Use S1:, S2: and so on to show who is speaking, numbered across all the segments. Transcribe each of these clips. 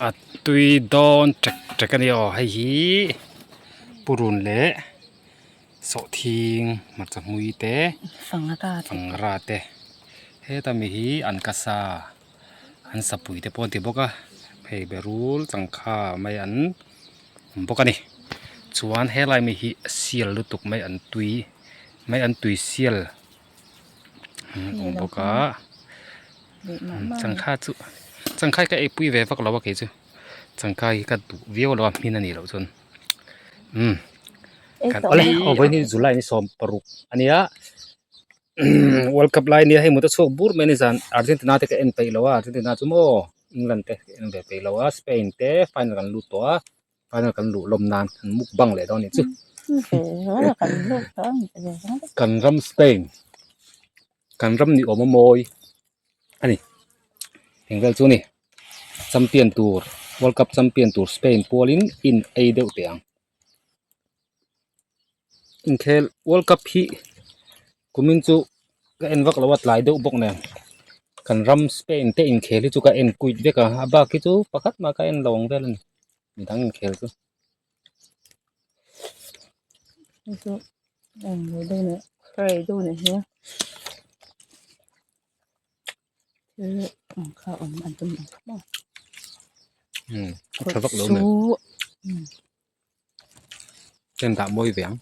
S1: A tui dawn ṭek ṭek a ni aw hei hi purun leh sawhthing hmarcha hmui te sanghra te heta mi hi an ka sa an sapui te pawh an ti bawk a hei berul changkha mai an awm bawk a ni chuan helai mi hi sial lutuk mai an tui mai an tui sial awm bawk a changkha chu changkha hi ka ei pui ve vak lo a kei chu changkha hi ka duh viau lo a hmin a nih loh chuan umm awle aw vawiin hi july ni 16 a nia world cup lai a nia hei mut a chhuak bur mai a ni zan argentina te ka en peih lo a argentina chu maw england te ka en ve peih lo a spain te final an lut tawh a final kan luh lawm nan an mukbang leh dawn a nih chu kan ram spain kan ram ni awm a mawi a ni eng vel chu a ni champion tur world cup champion tur spain pualin in ei deuh teh ang inkhel world cup hi kumin chu ka en vak lo a tlai deuh bawk nen kan ram spain te inkhel hi chu ka en kuit vek a a bak hi chu pakhat mah ka en lo ang vel a ni midang inkhel chu. A tha vak lo mai. Chen dah mawi ve ang.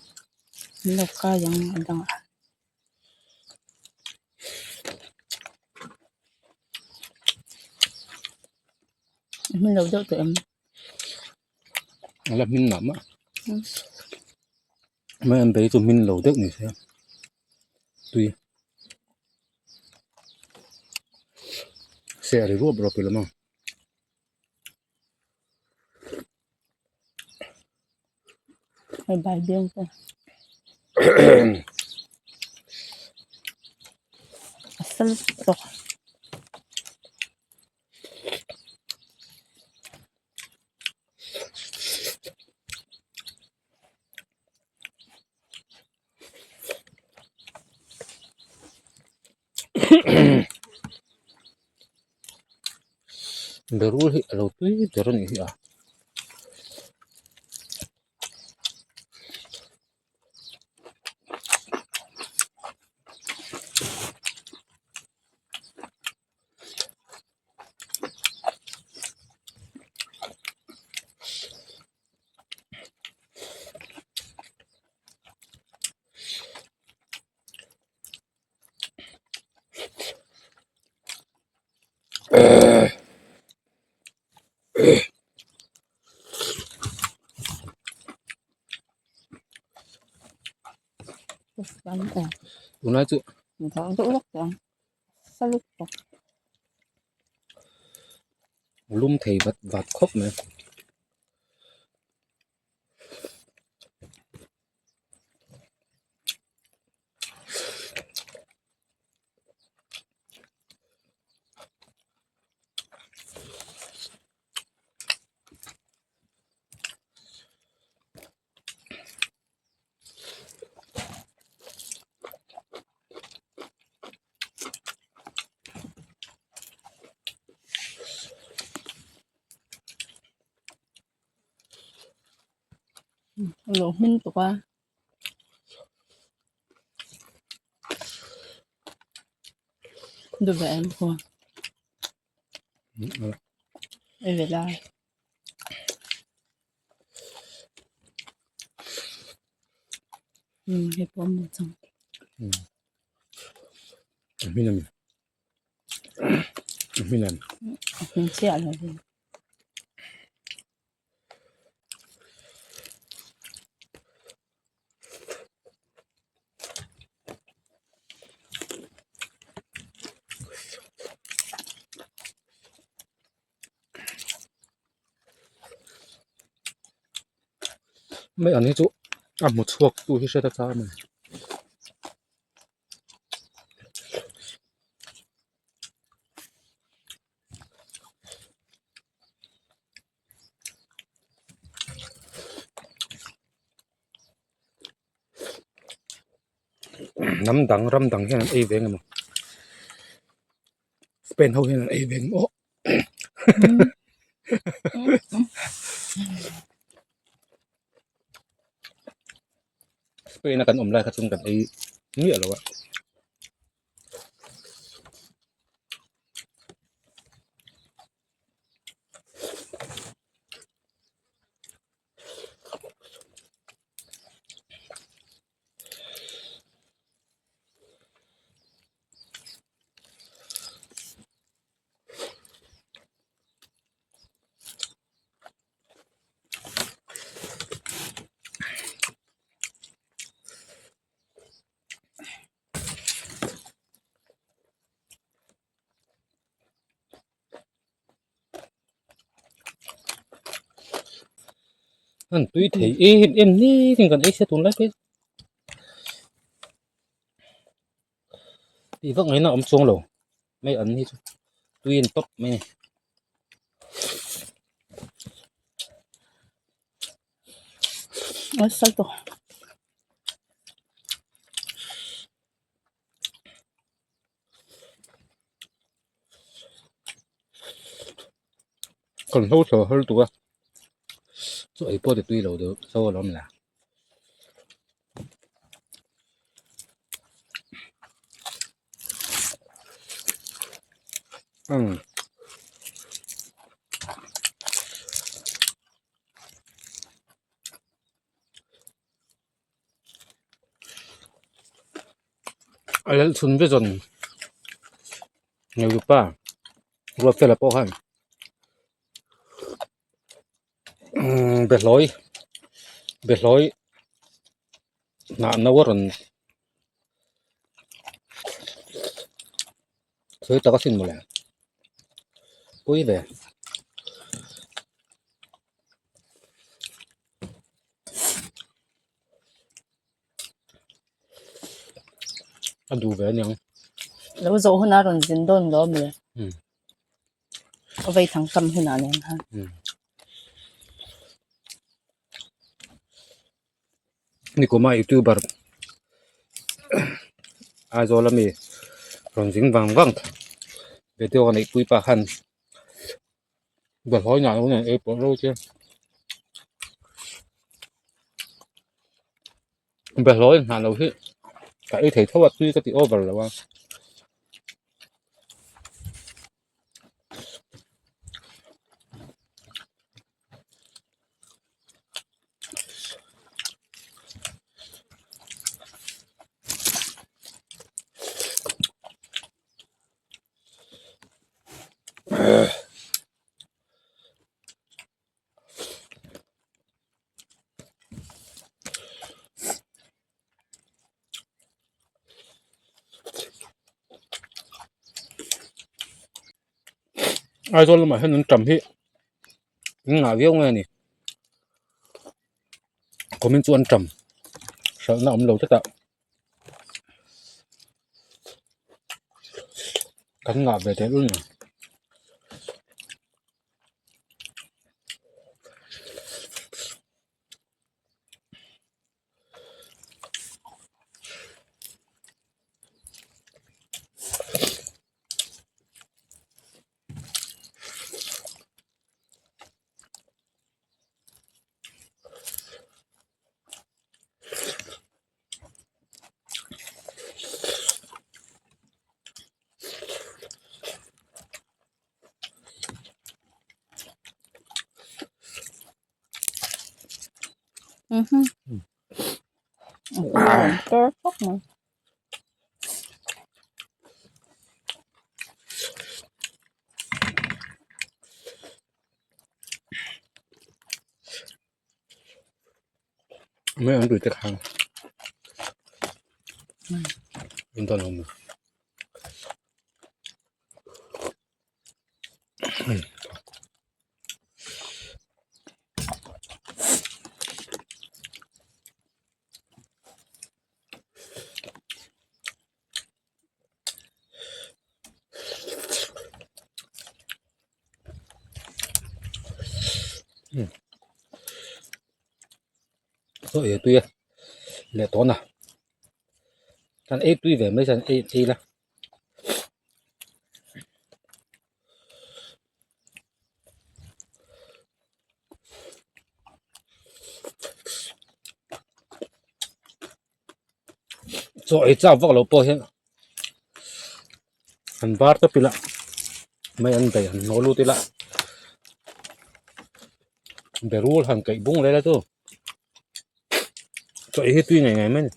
S1: A la hmin mah mah. Mai an bei chu hmin lo deuh ni se tui seh ri ruap ruap ila maw. Berul hi a lo tui ber a nih hi a. Tunlai chu lum thei vat vat khawp mai.
S2: Lo hmin tuk a. Duh ve em khaw. Ei ve lai. Hei pawh a mu chang.
S1: A hmin a ni. A hmin a ni.
S2: A hmin chiah lo ve.
S1: Mai an hi chu a hmu chhuak tu hi hriat a chak a ni. Hnam dang ram dang hian an ei ve engemaw Spain ho hian an ei ve engemaw. Spain a kan awm lai kha chuan kan ei miah lo a. An tui thei em em ni tin kan ei sia tunlai phei tih vak ngaihna a awm chuang lo mai an hi chu tui an tawp mai a ni. Kan hlo thlawh har tuk a chu ei pawh ti tui lo deuh zo alawm le. Umm. A lal chhun ve zawn Ngeiupa Ruatfela pawh khan umm behlawi behlawi hnah no a rawn sawi tak asin mawle pui ve. A duh ve aniang.
S2: Lo zawh hunah a rawn zin dawn lo ami? A vei thang tam hunah nen khan.
S1: Nikuma youtuber Aizawl ami rawn zin vang vang video a neih pui pah khan bawlhhlawh inah lo nen ei pawh reuh che bawlhhlawh in hnah lo hi ka ei thei tho a tui ka ti over lo a. Aizawl lamah hian an tam hi an ngah viau nge a ni comment chu an tam hralhna a awm lo tlat a. Kan ngah ve teh lul ni. Mai an tui te kha in tawn awm. Saw ei tui a leh tawn a kan ei tui ve mai chuan ei ei la. Chaw ei chak vak lo pawh hian an bar tawp ila mai an bei han hnawh lut ila berul han kaih bung leh la chu chaw ei hi tui ngei ngei mai a ni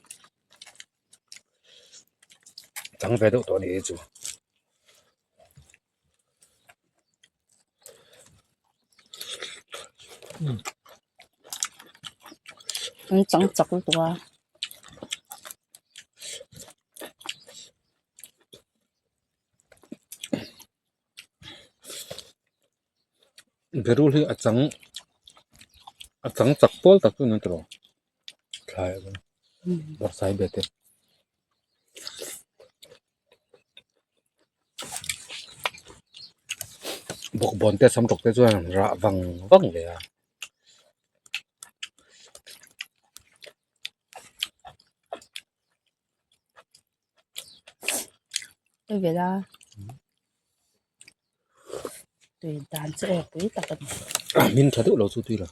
S1: chang ve deuh tawh a nih hi chu.
S2: An chang chak lutuk a.
S1: Berul hi a chang a chang chak pawl tak chu a ni tawh thlai bawrhsai be te. Bawkbawn te samtawk te chuan rah vang vang ve a.
S2: Tui dan chu aw pui tak a ni.
S1: Hmin tha deuh lo chu tui lo.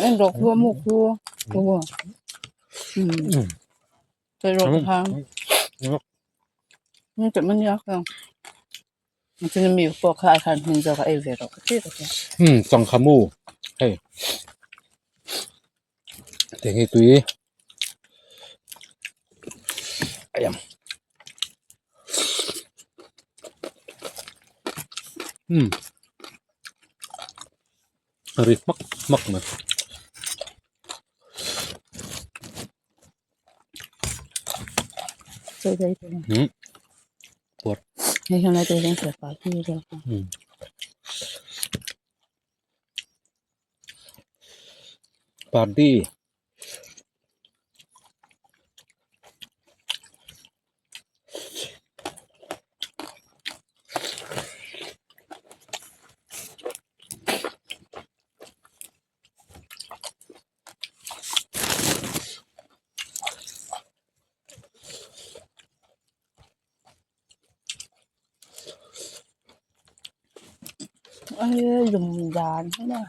S2: En rawh khu a mu khu khu Pe rawh kha chuan mi pawh kha a khan hmun zawk a ei ve rawh ka ti ka ti.
S1: Changkha mu hei tiang hi tui aiang a ri hmak hmak mai. Party.
S2: Lum dan hi maw.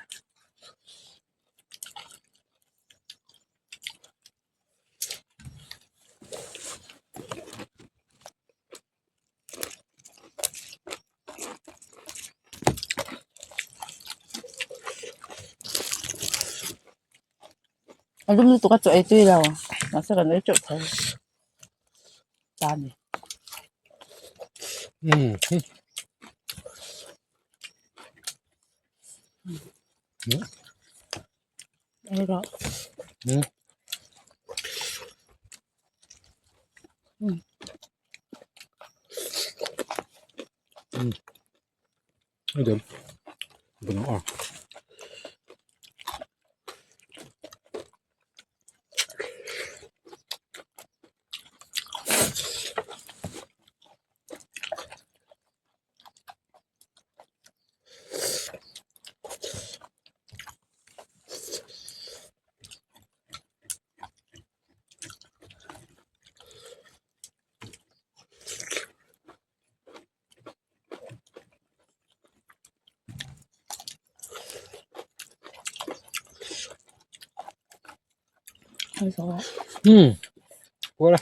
S2: A lum lutuk a chaw ei tui lo mahse kan ei teuh tho ta a ni. Ei rawh.
S1: 过来。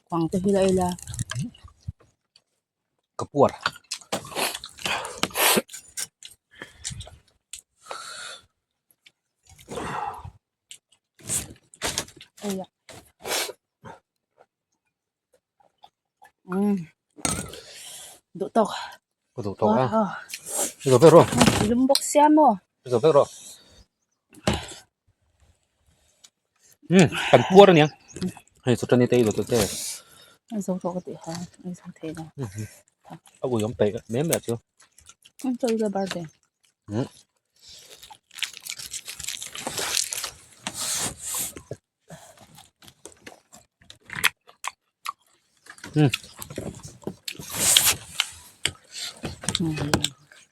S2: Khuang te hi la ila.
S1: Ka puar.
S2: Duh tawk.
S1: Ka duh tawk a. I zo vek rawh.
S2: Lum bawk sia maw.
S1: I zo vek rawh. Kan puar ania. Hei chu tani te i zo tawh che.
S2: A zo tawh ka tih kha a zo thei lo.
S1: A ui awm peih mai mai chu.
S2: Chaw i la bar ve.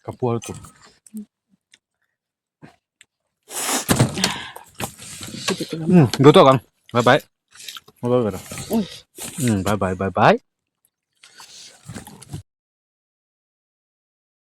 S1: Ka puar tuk. Go to kang. Bye bye. Bye bye. Bye bye bye bye.